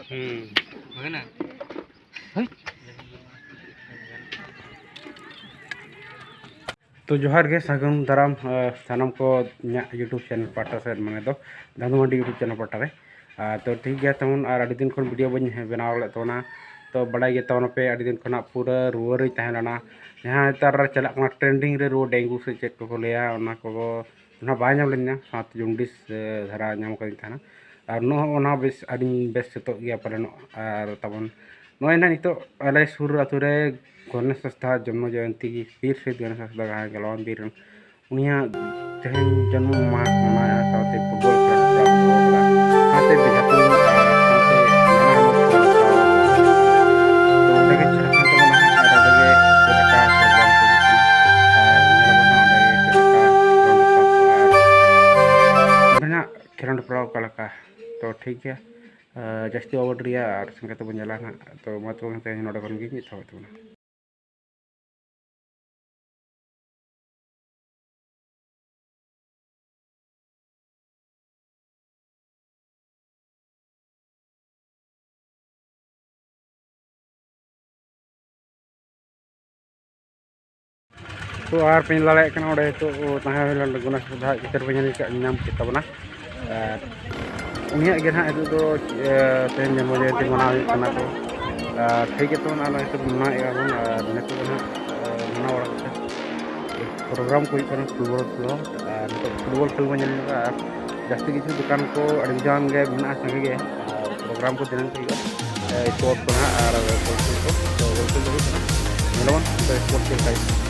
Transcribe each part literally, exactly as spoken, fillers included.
ᱦᱩᱸ᱾ ᱦᱩᱭᱱᱟ? ᱛᱚ ᱡᱚᱦᱟᱨ ᱜᱮ, ᱥᱟᱹᱜᱩᱱ ᱫᱟᱨᱟᱢ, ᱟᱸ, ᱥᱟᱱᱟᱢ ᱠᱚ ᱤᱧᱟᱹᱜ YouTube channel ᱯᱟᱦᱴᱟ ᱥᱮᱫ, ᱢᱟᱱᱮ ᱫᱚ ᱫᱷᱟᱱᱩ ᱢᱟᱱᱰᱤ YouTube channel ᱯᱟᱦᱴᱟ ᱨᱮ᱾ ᱟᱨ ᱛᱚ ᱴᱷᱤᱠ ᱜᱮᱭᱟ, ᱛᱮᱢᱚᱱ ᱟᱨ ᱟᱹᱰᱤ ᱫᱤᱱ ᱠᱷᱚᱱ video ᱵᱟᱹᱧ ᱵᱮᱱᱟᱣ ᱞᱮᱫ ᱛᱟᱵᱚᱱᱟ᱾ ᱛᱚ ᱵᱟᱲᱟᱭ ᱜᱮ ᱛᱟᱵᱚᱱᱟᱯᱮ, ᱟᱹᱰᱤ ᱫᱤᱱ ᱠᱷᱚᱱᱟᱜ ᱯᱩᱨᱟᱹ ᱨᱩᱣᱟᱹ ᱨᱮᱧ ᱛᱟᱦᱮᱸ ᱞᱮᱱᱟ᱾ ᱡᱟᱦᱟᱸ ᱱᱮᱛᱟᱨ ᱪᱟᱞᱟᱜ ᱠᱟᱱᱟ trending ᱨᱮ ᱨᱩᱣᱟᱹ, dengue ᱥᱮ ᱪᱮᱫ ᱠᱚᱠᱚ ᱞᱟᱹᱭᱟ, ᱚᱱᱟ ᱠᱚ ᱚᱱᱟ ᱵᱟᱭ ᱧᱟᱢ ᱞᱮᱫᱤᱧᱟ, ᱥᱟᱶᱛᱮ ᱡᱚᱱᱰᱤᱥ, ᱮ, ᱫᱷᱟᱨᱟ ᱧᱟᱢ ᱠᱟᱫᱤᱧ ᱛᱟᱦᱮᱱᱟ᱾ ᱟᱨ ᱱᱚᱜᱼᱚ ᱱᱚᱣᱟ ᱵᱮᱥ, ᱟᱹᱰᱤᱧ ᱵᱮᱥ ᱥᱟᱹᱛᱚᱜ ᱜᱮᱭᱟ ᱯᱟᱞᱮᱱᱚᱜ᱾ ᱟᱨ ᱛᱟᱵᱚᱱ ᱱᱚᱜᱼᱚᱭ ᱱᱟᱦᱟᱜ ᱱᱤᱛᱚᱜ ᱟᱞᱮ ᱥᱩᱨ ᱟᱹᱛᱩ ᱨᱮ ᱜᱚᱱᱮᱥ ᱦᱟᱸᱥᱫᱟ ᱡᱚᱱᱢᱚ ᱡᱚᱭᱚᱱᱛᱤ, ᱵᱤᱨ ᱥᱤᱫ ᱜᱚᱱᱮᱥ ᱦᱟᱸᱥᱫᱟ, ᱡᱟᱦᱟᱸᱭ ᱜᱟᱞᱣᱟᱱ ᱵᱤᱨ ᱨᱮᱱ, ᱩᱱᱤᱭᱟᱜ ᱛᱮᱦᱮᱧ ᱡᱚᱱᱢᱚ ᱢᱟᱦᱟ ᱠᱚ ᱢᱟᱱᱟᱣᱮᱫᱼᱟ, ᱥᱟᱶᱛᱮ ᱯᱷᱩᱴᱵᱚᱞ ᱠᱷᱮᱞᱳᱰ ᱦᱮᱯᱨᱟᱣ ᱠᱚ ᱫᱚᱦᱚ ᱠᱟᱫᱟ, ᱥᱟᱶᱛᱮ ᱵᱮᱡᱷᱟ ᱛᱩᱧ, ᱟᱨ ᱥᱟᱶᱛᱮ ᱱᱟᱱᱟ ᱦᱩᱱᱟᱹᱨ ᱠᱷᱮᱞᱳᱰ ᱦᱮᱯᱨᱟᱣ᱾ ᱛᱚ ᱚᱸᱰᱮ ᱜᱮ ᱪᱟᱞᱟᱜ ᱠᱟᱱ ᱛᱟᱵᱚᱱᱟ ᱦᱟᱸᱜ, ᱟᱨ ᱚᱸᱰᱮ ᱜᱮ ᱪᱮᱫ ᱞᱮᱠᱟ ᱯᱨᱳᱜᱨᱟᱢ ᱠᱚ ᱦᱩᱭᱩᱜ ᱠᱟᱱᱟ, ᱟᱨ ᱧᱮᱞ ᱟᱵᱚᱱ ᱦᱟᱸᱜ ᱚᱸᱰᱮ ᱜᱮ ᱪᱮᱫ ᱞᱮᱠᱟ ᱠᱷᱮᱞᱳᱰ ᱦᱮᱯᱨᱟᱣ ᱠᱚ, ᱟᱨ ᱚᱸᱰᱮ ᱦᱟᱸᱜ ᱠᱷᱮᱞᱳᱰ ᱦᱮᱯᱨᱟᱣ ᱚᱠᱟ ᱞᱮᱠᱟ᱾ ᱛᱚ ᱴᱷᱤᱠ ᱜᱮᱭᱟ, ᱟᱨ ᱡᱟᱹᱥᱛᱤ ᱵᱟᱵᱚᱱ ᱰᱮᱨᱤᱭᱟ ᱟᱨ ᱥᱮᱸᱜᱮᱞ ᱛᱮᱵᱚᱱ ᱧᱮᱞᱟ ᱦᱟᱸᱜ᱾ ᱛᱚ ᱢᱟ ᱛᱚᱵᱮ ᱛᱮᱦᱮᱧ ᱱᱚᱰᱮ ᱠᱷᱚᱱ ᱜᱮ ᱢᱤᱫ ᱛᱷᱟᱣ ᱛᱟᱵᱚᱱᱟ᱾ ᱛᱚ ᱟᱨ ᱯᱮ ᱧᱮᱞ ᱫᱟᱲᱮᱭᱟᱜ ᱠᱟᱱᱟ, ᱚᱸᱰᱮ ᱱᱤᱛᱚᱜ ᱛᱟᱦᱮᱸ ᱦᱩᱭ ᱞᱮᱱ ᱜᱚᱱᱮᱥ ᱦᱟᱸᱥᱫᱟ ᱪᱤᱛᱟᱹᱨ ᱯᱮ ᱧᱮᱞ ᱠᱟᱜ, ᱧᱟᱢ ᱠᱮᱫ ᱛᱟᱵᱚᱱᱟ᱾ ᱟᱨ ᱩᱱᱤᱭᱟᱜ ᱜᱮ ᱱᱟᱦᱟᱜ ᱱᱤᱛᱚᱜ ᱫᱚ, ᱮ, ᱛᱮᱦᱮᱧ ᱡᱚᱱᱢᱚ ᱡᱚᱭᱚᱱᱛᱤ ᱢᱟᱱᱟᱣ ᱦᱩᱭᱩᱜ ᱠᱟᱱᱟ᱾ ᱛᱚ ᱟᱨ ᱴᱷᱤᱠ ᱜᱮᱭᱟ, ᱛᱚ ᱱᱚᱣᱟ ᱦᱤᱥᱟᱹᱵ ᱢᱟᱱᱟᱣᱮᱫᱼᱟ ᱵᱚᱱ᱾ ᱟᱨ ᱱᱤᱛᱚᱜ ᱫᱚ ᱱᱟᱦᱟᱜ, ᱮ, ᱢᱟᱱᱟᱣ ᱵᱟᱲᱟ ᱠᱟᱛᱮ ᱯᱨᱳᱜᱨᱟᱢ ᱠᱚ ᱦᱩᱭᱩᱜ ᱠᱟᱱᱟ, ᱯᱷᱩᱴᱵᱚᱞ ᱠᱷᱮᱞᱳᱰ, ᱟᱨ ᱱᱤᱛᱚᱜ ᱯᱷᱩᱴᱵᱚᱞ ᱠᱷᱮᱞ ᱵᱚᱱ ᱧᱮᱞ ᱧᱚᱜᱟ᱾ ᱟᱨ ᱡᱟᱹᱥᱛᱤ ᱠᱤᱪᱷᱩ ᱫᱚᱠᱟᱱ ᱠᱚ ᱟᱹᱰᱤ ᱜᱟᱱ ᱜᱮ ᱢᱮᱱᱟᱜᱼᱟ, ᱥᱟᱸᱜᱮ ᱜᱮ᱾ ᱟᱨ ᱯᱨᱳᱜᱨᱟᱢ ᱠᱚ ᱫᱤᱱᱟᱹᱢ ᱜᱮ ᱦᱩᱭᱩᱜᱼᱟ, ᱮ, ᱥᱯᱳᱨᱴᱥ ᱠᱚ ᱱᱟᱦᱟᱜ, ᱟᱨ ᱵᱚᱞ ᱠᱷᱮᱞ ᱠᱚ, ᱛᱚ ᱵᱚᱞ ᱠᱷᱮᱞ ᱫᱚ ᱦᱩᱭᱩᱜ ᱠᱟᱱᱟ, ᱧᱮᱞᱟᱵᱚᱱ ᱱᱤᱛᱚᱜ ᱥᱯᱳᱨᱴᱥ ᱪᱮᱫ ᱞᱮᱠᱟ ᱦᱩᱭᱩᱜ ᱠᱟᱱᱟ᱾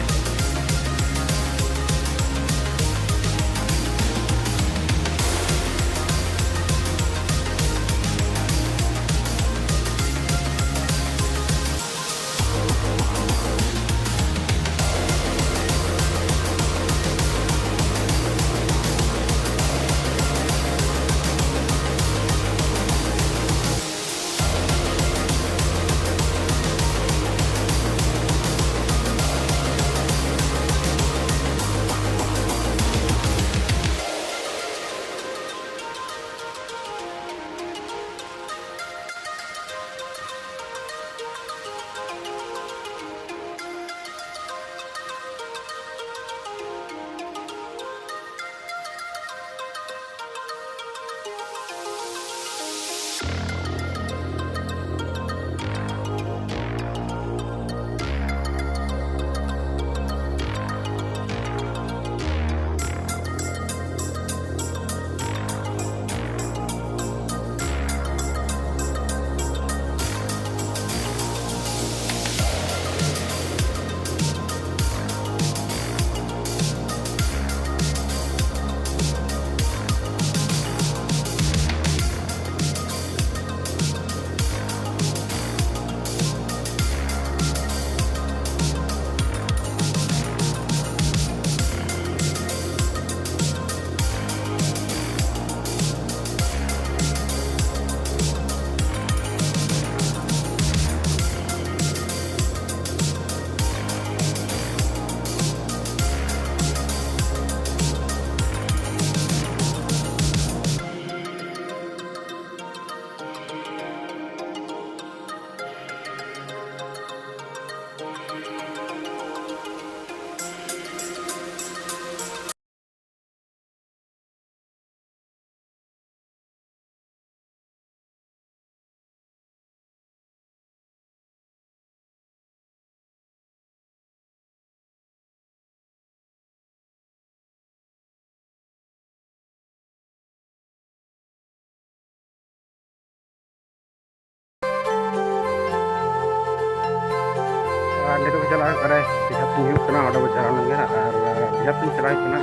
ᱪᱟᱞᱟᱜ ᱦᱩᱭᱩᱜ ᱠᱟᱱᱟ, ᱵᱮᱡᱷᱟ ᱛᱩᱧ ᱦᱩᱭᱩᱜ ᱠᱟᱱᱟ, ᱚᱸᱰᱮ ᱵᱚ ᱪᱟᱞᱟᱣ ᱞᱮᱱ ᱜᱮ ᱦᱟᱸᱜ᱾ ᱟᱨ ᱵᱮᱡᱷᱟ ᱛᱩᱧ ᱪᱟᱞᱟᱣ ᱦᱩᱭᱩᱜ ᱠᱟᱱᱟ,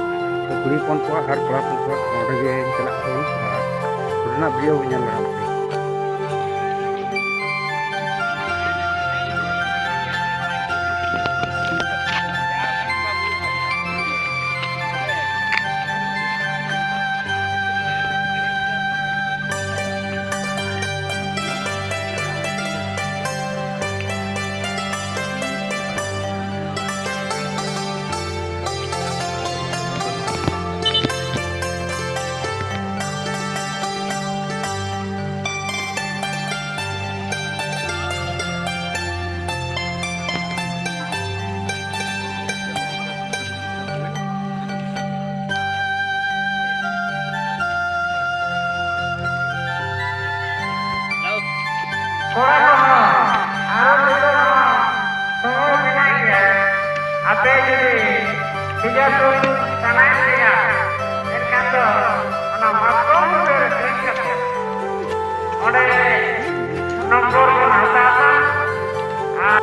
ᱛᱚ ᱠᱩᱲᱤ ᱦᱚᱯᱚᱱ ᱠᱚᱣᱟᱜ ᱟᱨ ᱠᱚᱲᱟ ᱦᱚᱯᱚᱱ ᱠᱚᱣᱟᱜ ᱚᱸᱰᱮ ᱜᱮ ᱪᱟᱞᱟᱜ ᱠᱟᱱᱟ᱾ ᱟᱨ ᱚᱸᱰᱮᱱᱟᱜ ᱵᱷᱤᱰᱤᱭᱳ ᱵᱚᱱ ᱧᱮᱞ ᱞᱟᱦᱟ ᱞᱮᱜᱮ᱾ ᱠᱚᱲᱟ ᱠᱚᱦᱚᱸ ᱟᱨᱚ ᱱᱤᱛᱚᱜ ᱦᱚᱸ ᱥᱚᱢᱚᱭ ᱢᱮᱱᱟᱜ ᱜᱮᱭᱟ᱾ ᱟᱯᱮ ᱡᱩᱫᱤ ᱵᱷᱮᱡᱟ ᱛᱩᱧ ᱥᱟᱱᱟᱭᱮᱫ ᱯᱮᱭᱟ, ᱮᱱᱠᱷᱟᱱ ᱫᱚ ᱚᱱᱟ ᱢᱟᱛᱠᱚᱢ ᱵᱩᱴᱟᱹ ᱨᱮ ᱥᱮᱱ ᱠᱟᱛᱮ ᱚᱸᱰᱮ ᱱᱚᱢᱵᱚᱨ ᱵᱚᱱ ᱦᱟᱛᱟᱣᱟ᱾ ᱟᱨ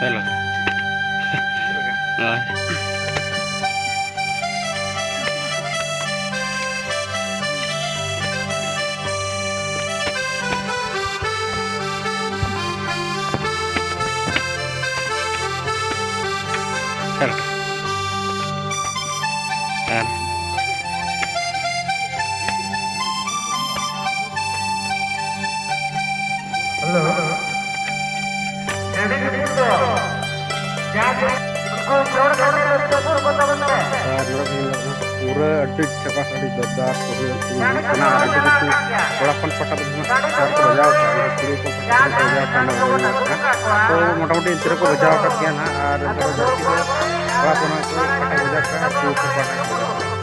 ᱦᱮᱞᱳ᱾ ᱦᱳᱭ᱾ ᱦᱮᱞᱳ᱾ ᱦᱮᱸ᱾ ᱦᱮᱞᱳ᱾ ᱱᱚᱰᱮ ᱠᱷᱟᱹᱛᱤᱨ ᱫᱚ ᱡᱟᱦᱟᱸ ᱫᱚ ᱩᱱᱠᱩ ᱡᱳᱨ ᱠᱟᱛᱮ ᱨᱟᱹᱥᱠᱟᱹ ᱥᱩᱨ ᱠᱚ ᱛᱟᱵᱚᱱ ᱯᱮ᱾ ᱟᱨ ᱱᱚᱰᱮ ᱠᱚ ᱧᱮᱞᱚᱜ ᱠᱟᱱᱟ ᱯᱩᱨᱟᱹ ᱟᱹᱰᱤ ᱡᱷᱟᱠᱟᱥ, ᱟᱹᱰᱤ ᱡᱳᱨᱫᱟᱨ ᱯᱩᱨᱟᱹ ᱠᱚ ᱦᱩᱭᱩᱜ ᱠᱟᱱᱟ᱾ ᱟᱨ ᱟᱹᱰᱤ ᱠᱤᱪᱷᱩ ᱠᱚᱲᱟ ᱦᱚᱯᱚᱱ ᱯᱟᱦᱴᱟ ᱫᱚ ᱱᱟᱦᱟᱜ ᱥᱟᱨ ᱠᱚ ᱵᱟᱡᱟᱣ ᱟᱠᱟᱫᱼᱟ, ᱠᱩᱲᱤ ᱦᱚᱯᱚᱱ ᱯᱟᱦᱴᱟ ᱫᱚ ᱵᱟᱡᱟᱣ ᱟᱠᱟᱫᱼᱟ, ᱚᱱᱟ ᱵᱟᱵᱚᱱ ᱧᱮᱞᱚᱜ ᱠᱟᱱᱟ᱾ ᱛᱚ ᱢᱚᱴᱟᱢᱩᱴᱤ ᱮᱱᱛᱮ ᱨᱮᱦᱚᱸ ᱠᱚ ᱵᱟᱡᱟᱣ ᱟᱠᱟᱫ ᱜᱮᱭᱟ ᱱᱟᱦᱟᱜ᱾ ᱟᱨ ᱮᱱᱛᱮ ᱨᱮᱦᱚᱸ ᱡᱟᱹᱥᱛᱤ ᱫᱚ ᱠᱚᱲᱟ ᱦᱚᱯᱚᱱ ᱠᱚ ᱯᱟᱦᱴᱟ ᱠᱚ ᱵᱟᱡᱟᱣ ᱟᱠᱟᱫᱼᱟ, ᱠᱩᱲᱤ ᱦᱚᱯᱚᱱ ᱯᱟᱦᱴᱟ ᱠᱚ ᱵᱟᱡᱟᱣ ᱟᱠᱟᱫᱼᱟ᱾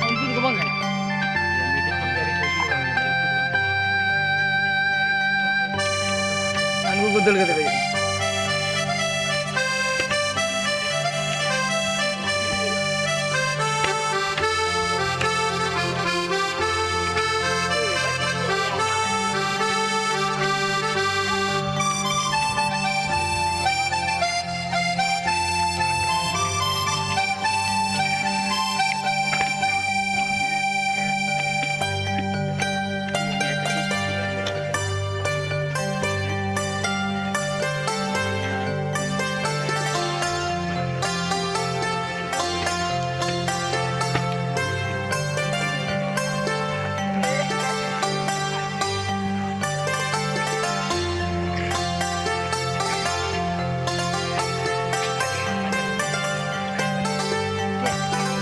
ᱩᱱᱠᱩ ᱫᱚᱠᱚ ᱵᱟᱝ ᱠᱟᱱᱟ᱾ ᱟᱨ ᱱᱩᱠᱩ ᱠᱚ ᱫᱟᱹᱲ ᱠᱟᱛᱮ ᱠᱚ ᱦᱤᱡᱩᱜ ᱠᱟᱱᱟ᱾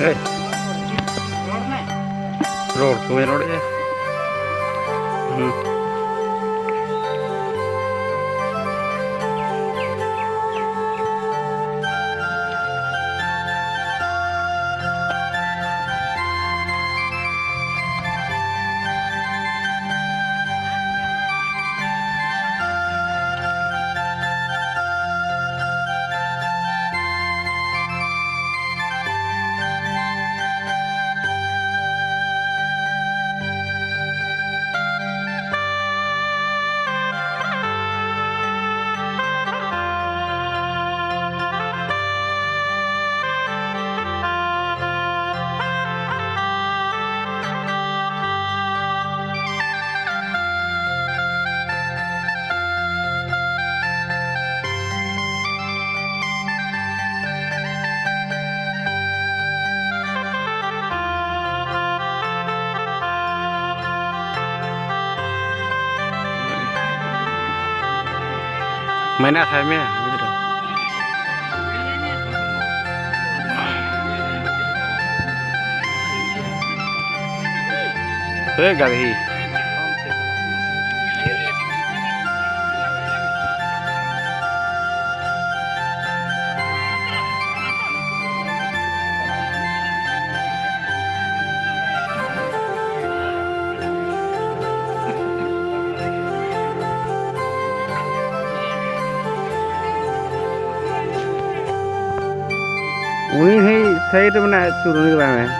ᱮᱭ, ᱨᱚᱲ ᱠᱚ ᱵᱟᱹᱧ ᱨᱚᱲᱮᱫᱼᱟ᱾ ᱦᱩᱸ᱾ ᱢᱮᱱᱟ ᱠᱷᱟᱭ ᱢᱮ ᱜᱤᱫᱽᱨᱟᱹ᱾ ᱮ ᱜᱟᱹᱲᱦᱤ᱾ ᱩᱱᱤ ᱦᱮᱸ ᱥᱟᱭᱤᱰ ᱨᱮ ᱢᱮᱱᱟᱜ ᱥᱩᱨ, ᱩᱱᱤ ᱫᱚ ᱵᱟᱭ ᱢᱮᱱᱟ᱾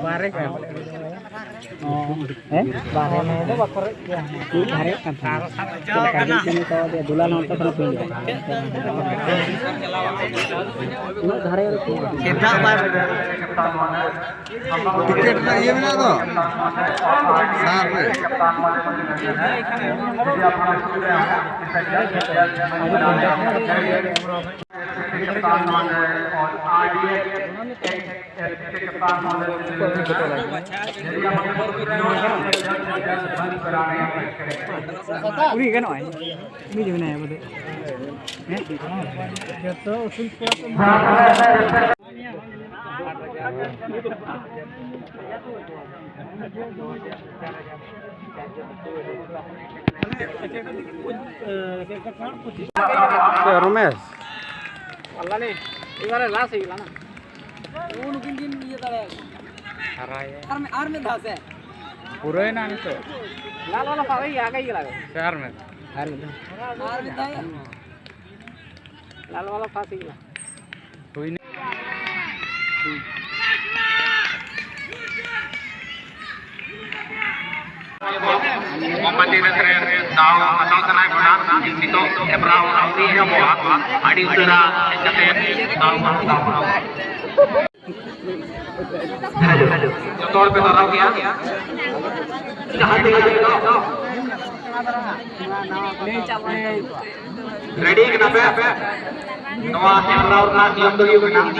ᱵᱟᱨᱦᱮ ᱠᱟᱱᱟ᱾ ᱦᱮᱸ? ᱵᱟᱨᱦᱮ ᱢᱮ ᱫᱚ ᱵᱟᱠᱚ ᱨᱮᱡ ᱜᱮᱭᱟ᱾ ᱢᱤᱫ ᱫᱷᱟᱨᱮ ᱠᱟᱱ ᱛᱟᱦᱮᱱᱟ᱾ ᱪᱮᱫ ᱞᱮᱠᱟ ᱦᱩᱭᱩᱜ ᱠᱟᱱᱟ ᱛᱚ, ᱡᱮ ᱫᱩᱞᱟᱱ ᱦᱚᱲ ᱠᱚ ᱠᱟᱱᱟ ᱯᱮ᱾ ᱩᱱᱟᱹᱜ ᱫᱷᱟᱨᱮ ᱨᱮ ᱪᱮᱫ? ᱥᱮᱛᱟᱜ ᱵᱟᱭ ᱵᱟᱡᱟᱣ᱾ ᱴᱤᱠᱮᱴ ᱨᱮᱱᱟᱜ ᱤᱭᱟᱹ ᱢᱮᱱᱟᱜ ᱫᱚ, ᱥᱟᱨ ᱨᱮ᱾ ᱩᱱᱤ ᱜᱟᱱᱚᱜᱼᱟᱭ, ᱩᱱᱤ ᱜᱮ ᱢᱮᱱᱟᱭᱟ ᱵᱚᱞᱮ᱾ ᱦᱮᱸ? ᱡᱚᱛᱚ ᱩᱥᱩᱞ ᱠᱚᱲᱟ ᱠᱚ᱾ ᱨᱚᱢᱮᱥ᱾ ᱟᱞᱞᱟ ᱱᱮ, ᱮᱵᱟᱨᱮ ᱞᱟᱥ ᱦᱩᱭᱩᱜ ᱠᱟᱱᱟ᱾ ᱩᱱ ᱩᱱᱠᱤᱱ ᱠᱤᱱ ᱤᱭᱟᱹ ᱫᱟᱲᱮᱭᱟᱜᱼᱟ᱾ ᱦᱟᱨᱟᱭᱮ᱾ ᱟᱨ ᱢᱤᱫ, ᱟᱨ ᱢᱤᱫ ᱫᱷᱟᱣ ᱥᱮ? ᱯᱩᱨᱟᱹᱭᱮᱱᱟ ᱱᱤᱛᱚᱜ᱾ ᱞᱟᱞ ᱵᱟᱞᱟ ᱯᱟᱣ ᱜᱮ ᱟᱜᱮ ᱜᱮ ᱞᱟᱜᱟᱜ᱾ ᱥᱮ ᱟᱨ ᱢᱤᱫ? ᱟᱨ ᱢᱤᱫ ᱫᱷᱟᱣ᱾ ᱟᱨ ᱢᱤᱫ ᱫᱷᱟᱣ᱾ ᱞᱟᱞ ᱵᱟᱞᱟ ᱯᱟᱥ ᱦᱩᱭᱩᱜᱼᱟ᱾ ᱦᱩᱭᱱᱟ᱾ ᱢᱳᱢᱵᱟᱛᱤ ᱨᱮ ᱫᱟᱣ ᱦᱟᱛᱟᱣ ᱥᱟᱱᱟᱭᱮᱫ ᱵᱚᱱᱟ, ᱱᱤᱛᱚᱜ ᱦᱮᱯᱨᱟᱣ ᱟᱹᱣᱨᱤ ᱮᱦᱚᱵᱚᱜᱼᱟ, ᱟᱹᱰᱤ ᱩᱥᱟᱹᱨᱟ ᱦᱮᱡ ᱠᱟᱛᱮ ᱫᱟᱣ ᱵᱚᱱ ᱦᱟᱛᱟᱣ ᱢᱟ᱾ ᱦᱮᱞᱳ, ᱦᱮᱞᱳ, ᱡᱚᱛᱚ ᱦᱚᱲ ᱯᱮ ᱫᱟᱨᱟᱢ ᱜᱮᱭᱟ? ᱡᱟᱦᱟᱸ ᱛᱮᱜᱮ ᱯᱮ ᱫᱚ᱾ ᱨᱮᱰᱤ ᱠᱟᱱᱟ ᱯᱮ? ᱱᱚᱣᱟ ᱦᱮᱯᱨᱟᱣ ᱨᱮᱱᱟᱜ ᱱᱤᱭᱚᱢ ᱫᱚ ᱦᱩᱭᱩᱜ ᱠᱟᱱᱟ,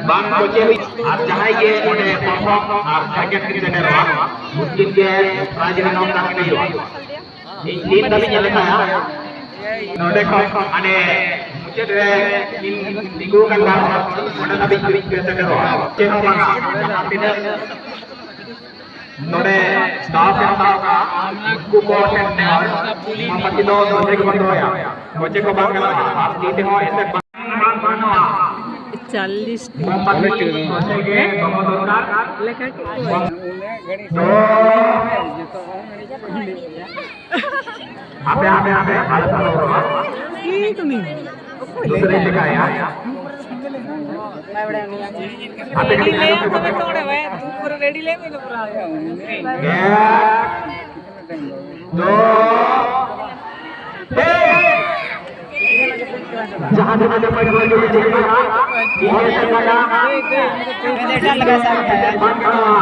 ᱵᱟᱝ ᱠᱚᱪᱮ ᱦᱩᱭ, ᱟᱨ ᱡᱟᱦᱟᱸᱭ ᱜᱮ ᱚᱸᱰᱮ ᱯᱨᱚᱛᱷᱚᱢ ᱟᱨ ᱥᱮᱠᱮᱱᱰ ᱠᱤᱱ ᱥᱮᱴᱮᱨᱚᱜᱼᱟ, ᱩᱱᱠᱤᱱ ᱜᱮ ᱯᱨᱟᱭᱤᱡᱽ ᱨᱮᱱ ᱦᱚᱸ ᱠᱟᱹᱢᱤ ᱦᱩᱭᱩᱜᱼᱟ᱾ ᱤᱧ ᱛᱤᱱ ᱫᱷᱟᱹᱵᱤᱡ ᱧᱮᱞ ᱠᱟᱜᱼᱟ, ᱱᱚᱰᱮ ᱠᱷᱚᱱ ᱦᱟᱸᱰᱮ ᱪᱮᱫ ᱨᱮ ᱤᱧ ᱛᱤᱸᱜᱩ ᱟᱠᱟᱱ ᱵᱟᱨ ᱦᱚᱲ ᱚᱸᱰᱮ ᱫᱷᱟᱹᱵᱤᱡ ᱜᱮ ᱥᱮᱴᱮᱨᱚᱜᱼᱟ᱾ ᱪᱮᱫ ᱦᱚᱸ ᱵᱟᱝᱟ, ᱡᱟᱦᱟᱸ ᱛᱤᱱᱟᱹᱜ ᱱᱚᱰᱮ ᱫᱟᱣ ᱯᱮ ᱦᱟᱛᱟᱣ ᱠᱟᱜᱼᱟ, ᱩᱱᱠᱩ ᱠᱚ ᱴᱷᱮᱱ ᱱᱮᱦᱚᱨ, ᱢᱳᱢᱵᱟᱛᱤ ᱫᱚ ᱱᱚᱰᱮ ᱜᱮᱵᱚᱱ ᱫᱚᱦᱚᱭᱟ᱾ ᱚᱪᱮ ᱠᱚ ᱵᱟᱝ ᱜᱟᱱᱚᱜᱼᱟ, ᱟᱨ ᱛᱤ ᱛᱮᱦᱚᱸ ᱮᱥᱮᱫ ᱵᱟᱝ ᱜᱟᱱᱚᱜᱼᱟ᱾ ᱪᱟᱞᱞᱤᱥ ᱴᱤ᱾ ᱢᱳᱢᱵᱟᱛᱤ ᱱᱚᱰᱮ ᱜᱮ ᱫᱚᱦᱚ ᱫᱚᱨᱠᱟᱨ᱾ ᱞᱮᱠᱟ ᱠᱮᱫ ᱠᱚᱣᱟ᱾ ᱫᱚ ᱦᱟᱯᱮ, ᱦᱟᱯᱮ, ᱦᱟᱯᱮ, ᱟᱞᱮ ᱥᱟᱞᱟᱜ ᱨᱚᱲ᱾ ᱪᱮᱫ ᱩᱱᱤ? ᱚᱠᱚᱭ ᱞᱟᱹᱭ ᱫᱚᱥᱨᱟ ᱫᱟᱭ? ᱞᱮᱠᱟᱭᱟ᱾ ᱟᱯᱮ ᱨᱮᱰᱤ ᱠᱟᱹᱴᱤᱡ ᱞᱟᱹᱭᱟᱢ ᱛᱚᱵᱮ ᱛᱚ ᱚᱸᱰᱮ ᱵᱟᱭ ᱫᱩ ᱯᱚᱨᱮ ᱨᱮᱰᱤ ᱞᱟᱹᱭ ᱢᱮ ᱫᱚ ᱯᱩᱨᱟᱹ᱾ ᱮᱠ, ᱫᱩ, ᱛᱤᱱ᱾ ᱡᱟᱦᱟᱸ ᱛᱤᱱᱟᱹᱜ ᱱᱟᱯᱟᱭ ᱱᱟᱯᱟᱭ ᱜᱮ ᱵᱩᱡᱷᱟᱹᱜ ᱠᱟᱱᱟ, ᱤᱧ ᱥᱮᱫ ᱠᱷᱚᱱᱟᱜ ᱵᱟᱝ ᱜᱟᱱᱚᱜᱼᱟ᱾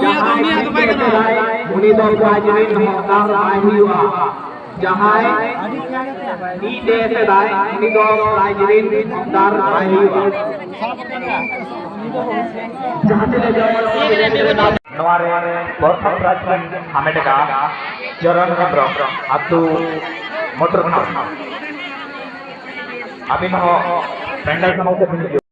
ᱡᱟᱦᱟᱸᱭ ᱛᱤ ᱛᱮ ᱥᱮᱫᱟᱭ, ᱩᱱᱤ ᱫᱚ ᱯᱨᱟᱭᱤᱡᱽ ᱨᱤᱱ ᱦᱚᱠᱫᱟᱨ ᱵᱟᱭ ᱦᱩᱭᱩᱜᱼᱟ᱾ ᱡᱟᱦᱟᱸᱭ ᱛᱤ ᱛᱮ ᱥᱮᱫᱟᱭ, ᱩᱱᱤ ᱫᱚ ᱯᱨᱟᱭᱤᱡᱽ ᱨᱤᱱ ᱦᱚᱠᱫᱟᱨ ᱵᱟᱭ ᱦᱩᱭᱩᱜᱼᱟ᱾ ᱡᱟᱦᱟᱸ ᱛᱤᱱᱟᱹᱜ ᱱᱚᱣᱟ ᱨᱮ ᱯᱨᱚᱛᱷᱚᱢ ᱯᱨᱟᱭᱤᱡᱽ ᱠᱤᱱ ᱦᱟᱢᱮᱴ ᱟᱠᱟᱫᱼᱟ ᱪᱚᱨᱚᱱ ᱦᱮᱢᱵᱨᱚᱢ, ᱟᱹᱛᱩ ᱢᱚᱴᱚᱨ ᱠᱷᱟᱢ᱾ ᱟᱹᱵᱤᱱ ᱦᱚᱸ ᱯᱮᱱᱰᱮᱞ ᱥᱟᱢᱟᱝ ᱛᱮ ᱵᱤᱱ ᱦᱤᱡᱩᱜ᱾